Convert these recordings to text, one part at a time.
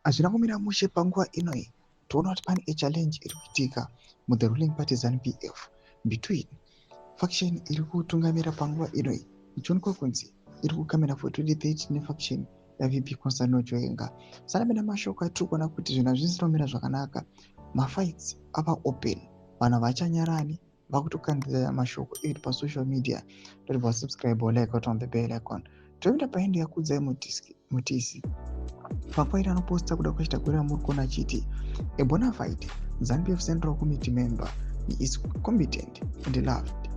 Hazvina kumira mushe panguva inoyi. Toona kuti pane a challenge iri kuitika muthe ruling party ZANU PF between faction iri kutungamira panguva inoyi, ichionekwa kunzi iri kukamira for 2030, nefaction yaVP Constantino Chiwenga. Sanapinda mashoko atiri kuona kuti zvinhu hazvisina kumira zvakanaka. Mafights ava open, vanhu havachanyarani, vakutokandira mashoko edu pasocial media. Tobva subscribe, like, on the bell icon. Toenda paende yaKudzai Mutisi panguva ino anoposta Kudakwashe Tagwirei muri kuona achiti, "A bona fide ZANU PF Central Committee member. He is competent and loved.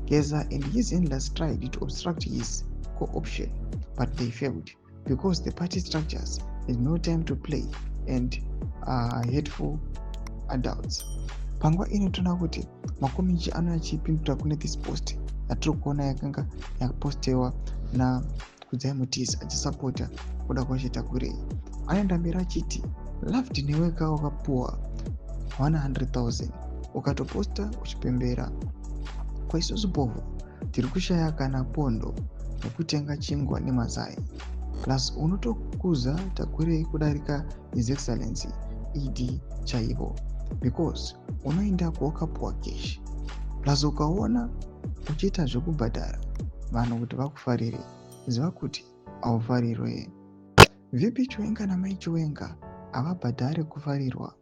Geza and his handlers tried to obstruct his co-option, but they failed because the party structures had no time to play and hateful adults." Panguva ino toona kuti makomichi anouya achipindura kune this post yatiri kuona yakanga yapostewa naKudzai Mutisi achisapota Kudakwashe Tagwirei. Anoenda mberi achiti, "Loved neweka wakapuwa 100 000 ukatoposta uchipembera. Kwaisusu povho tiri kushaya kana pondo nekutenga chingwa nemazai. Plus unotokuza Tagwirei kudarika His Excellency ED chaivo because unoenda kwawakapuwa cash. Plus ukaona uchiita zvekubhadhara vanhu kuti vakufarire, ziva kuti haufarirwe. VP Chiwenga namai Chiwenga havabhadhari kufarirwa.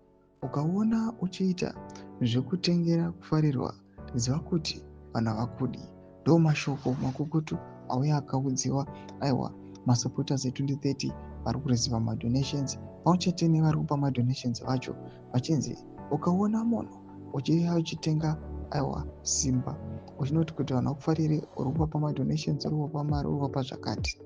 Ukaona uchiita zvekutengera kufarirwa, ziva kuti vanhu havakudi." Ndo mashoko makukutu auya akaudziwa aiwa masupporters e2030 vari kureceiva madonations, pamwe chete nevari kupa madonations vacho, vachinzi ukaona munhu uchiuya uchitenga aiwa simba, uchinoti kuti vanhu vakufarire, uri kuvapa madonations, uri kuvapa mari, uri kuvapa zvakati,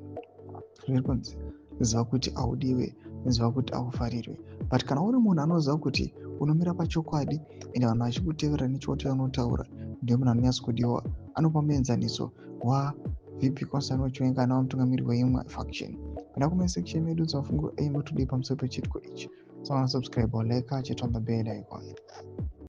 zviri kunzi ziva kuti haudiwe, ziva kuti haufarirwe. But kana uri munhu anoziva kuti unomira pachokwadi ende vanhu vachikutevera nechokwadi chaunotaura, ndiye munhu anonyatsa kudiwa. Anopa muenzaniso waVP Constantino Chiwenga anova mutungamiri weimwe faction. Pinda comment section medu, dzamafungiro enyu, todii pamusoro pechiitiko ichi? So subscribe or like, chit on the bell icon.